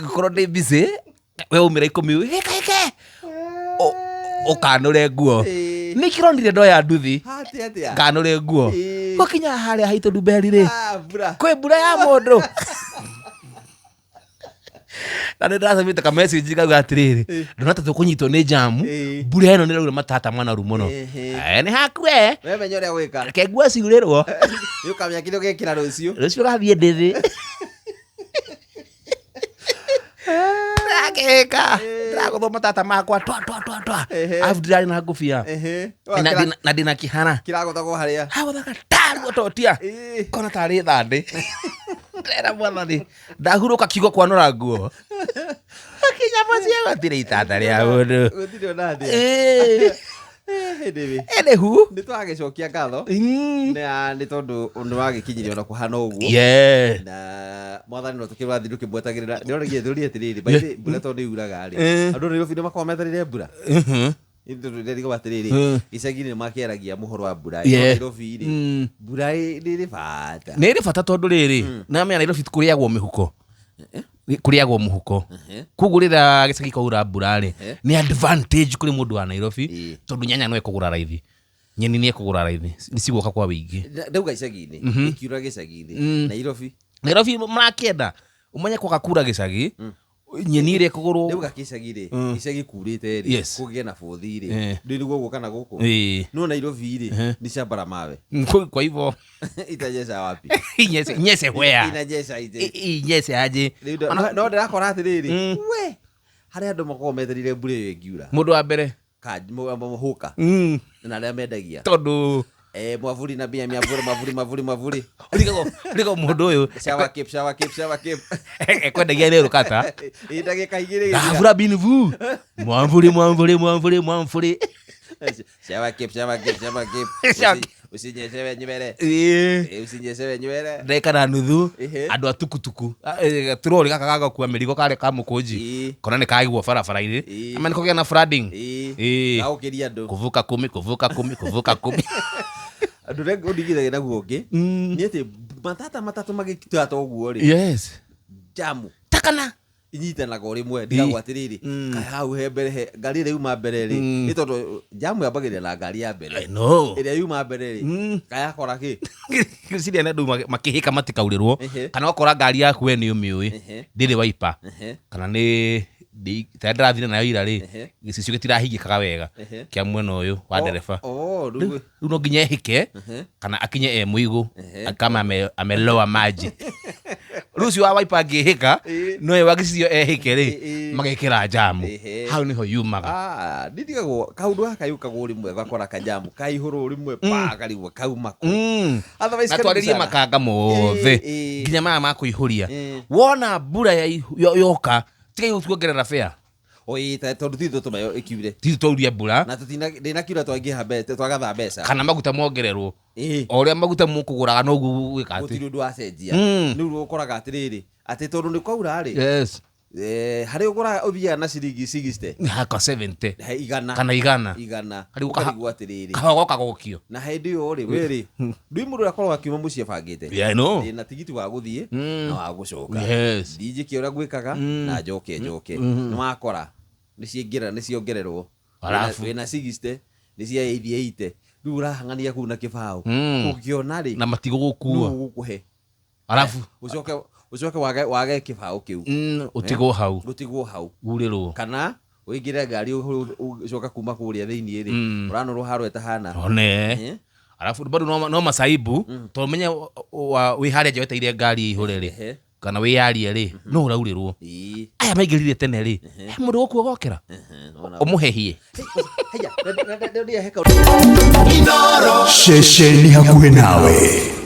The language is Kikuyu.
Ngĩkorwo ndĩ busy, we umĩra 10 hĩka hĩke ũkanũre nguo. Ĩĩ. Nĩ kĩronire ndoya nduthi Atĩa atĩa? nganũre nguo. Ĩĩ. Gwakinya harĩa haitũ ndumberi rĩ, Ah, mbura. kwĩ mbura ya mũndũ na nĩ ndĩracamĩte ka message kauga atĩrĩrĩ, ndona ta tũkũnyitwo nĩ jamu, Ĩĩ. mbura ĩno nĩ ĩraura matata manaru mũno. Ehe. Eh, nĩ hakue We menya ũrĩa gwĩka. reke nguo ciurĩrwo. Nĩ ũkamenya kĩrĩa ũgekĩra rũciũ. Rũciũ ũgathiĩ ndĩthĩ. Ndĩrakĩka ndĩragũthwo matata makwa twa twa twa twa. Ehe. Arabu ndĩrarĩ na ngũbia. Ehe. Na na ndĩna kĩhara. Kĩragũthagwo harĩa. Hagũthaka taruo totia. Ĩĩ. Kona tarĩ thandĩ. Ndĩrera mwathani ndahurũka kiugo kwanũra nguo. Akinya mũciĩ gũtirĩ itanda rĩa mũndũ. Gũtirĩ ona atĩa. Ĩĩ. Anyway, Anywho. nĩ twagĩcokia ngatho na nĩ tondũ nĩ wagĩkinyirie ona kũhana ũguo. Na mwathani no tũkĩrathiĩ tũkĩmwetagĩrĩra. Ndĩroragia ndĩroria atĩrĩrĩ, by the way, mbura tondũ nĩ yuraga rĩ, andũ a Nairobi nĩ makoragwo metereire mbura? Ndĩrigwo atĩrĩrĩ, icagi-inĩ nĩ makĩaragia mũhoro wa mbura. No Nairobi rĩ, mbura nĩ ĩrĩ bata. Nĩ ĩrĩ bata tondũ rĩrĩ, namenya Nairobi kũrĩagwo mĩhuko. Kũrĩagwo mũhuko. Koguo rĩrĩa gĩcagi kwaura mbura rĩ, nĩ advantage kũrĩ mũndũ wa Nairobi, tondũ nyanya no ekũgũra raithi, nyeni nĩ ekũgũra raithi, nĩ cigũka kwa wĩingĩ. Ndauga icagi-inĩ, ikiura gĩcagi-inĩ, Nairobi. Nairobi marakĩenda ũmenye kwaga kura gĩcagi, nyeni ĩrĩa ĩkũgũrwo. Ndauga gĩcagi rĩ, gĩcagi kurĩte rĩ, kũgĩe na bũthi rĩ, ndũĩ nĩguo gũka na gũkũ. No Nairobi rĩ, ni shamba la mawe. Kwa hivyo Itanyesha wapi? Inyeshe, inyeshe where? Inanyesha ite. Inyeshe aje? Rĩu no ndĩrakora atĩrĩrĩ, we harĩa andũ makoragwo metereire mbura ĩyo ĩngiura. Mũndũ wa mbere. Hũka. Na arĩa mendagia. Tondũ Mwavuli na mbia miavuli, mwavuli, mwavuli, mwavuli. Urigagwo mũndũ ũyũ. Shower cap, shower cap, shower cap. Ekwendagia nĩ rũkata. Ĩ ndagĩka igĩrĩ gĩthira. Ndavura binivu. Mwamvuri, mwamvuri, mwamvuri, mwamvuri. Shower cap, shower cap, shower cap. Shower Usinyeshewe nywele. Usinyeshewe nywele. Ndagĩka na nuthu. Ehe. Andũ a tukutuku. Turori gaka ga gũkua mĩrigo karĩa ka mũkũnji. Kona nĩ kagwo barabara-inĩ. Ama nĩ kũgĩa na flooding. Gagũkĩria andũ. Kuvuka kumi, kuvuka kumi, kuvuka kumi. Andũ ũrĩa ũndigithagia naguo ũngĩ, nĩ atĩ matata matatũ magĩtata ũguo rĩ. Jamu. Takana. Inyitanaga o rĩmwe, ndigagwo atĩrĩrĩ, kaĩ hau he mbere, he ngari ĩrĩa yuma mbere rĩ, nĩ tondũ jamu yambagĩrĩria na ngari ya mbere. I know. Ĩrĩa yuma mbere rĩ, kaĩ yakora kĩ? Ngwĩciria nĩ andũ makĩhĩka matikaurĩrwo. Ehe. Kana ũkora ngari yaku we nĩ ũmĩũĩ, ndĩrĩ waipa. Kana nĩ ta ndĩrathire nayo ira rĩ, gĩcicio gĩtirahingĩkaga wega kĩa mwena ũyũ wa ndereba. Rĩu Rĩu no nginya ehĩke, kana akinye e mũigũ, kama ameloa maji. Rĩu ũcio wa waipa angĩhĩka, no we wa gĩcicio ehĩke rĩ, magekĩra jamu. Hau nĩho yumaga. Ndirigagwo kaũndũ gaka yũkagwo rĩmwe gakora kajamu kaihũrwo rĩmwe pa karigwo kauma kũ. Otherwise Na karibu twarĩrie sana. makanga mothe. Nginya maya ma kũihũria. Wona mbura yoka, tigai gũtuongerera fare. Oi, tondũ ti ithuĩ tũma ĩkiure. Ti ithuĩ twauria mbura. Na ndĩnakiura twangĩha mbeca, twagatha mbeca. Kana maguta mongererwo. O ũrĩa maguta mũkũgũraga noguo gwĩka atĩ. Gũtirĩ ũndũ wacenjia. Rĩu ũkoraga atĩrĩrĩ, atĩ tondũ nĩ kwaura rĩ. Harĩa ũgũraga ũthiaga na ciringi 60. Haka 70. He igana. Kana igana. Igana. Harĩ Ũkarigwo atĩrĩrĩ. Kahũa goka gokio. Na hĩndĩ ĩyo rĩ, we rĩ, ndũĩ mũndũ ũrĩa akoragwo akiuma mũciĩ abangĩte. Yeah, I know. Ndĩna tigiti wa gũthiĩ na wa gũcoka. Ndinjĩke ũrĩa gwĩkaga na njoke njoke. Nĩ wakora nĩ ciaingĩra, nĩ ciongererwo. Arabu. Wĩna 60, nĩ cia 80 80. Rĩu ũrahang'ania kũu na kĩbaũ. Ũngĩona rĩ, Na matigũgũkua. Nũ ũgũkũhe? Arabu. Ũcoke wage kĩbaũ kĩu. Ũtigwo hau. Ũtigwo hau. Urĩrwo. Kana ũingĩre ngari ũcoka kuma kũrĩa thĩinĩ rĩ, ũranũrwo harĩa ĩtahana. One. Arabu bado no masaibu, tondũ menye wĩ harĩa nja wetereire ngari ĩihũre rĩ, kana wĩyarie rĩ, no ũraurĩrwo. Aya maingĩrire tene rĩ, he mũndũ gũkua gokĩra? Ũmũhehie. Heya, Ceceni hakuhĩ nawe.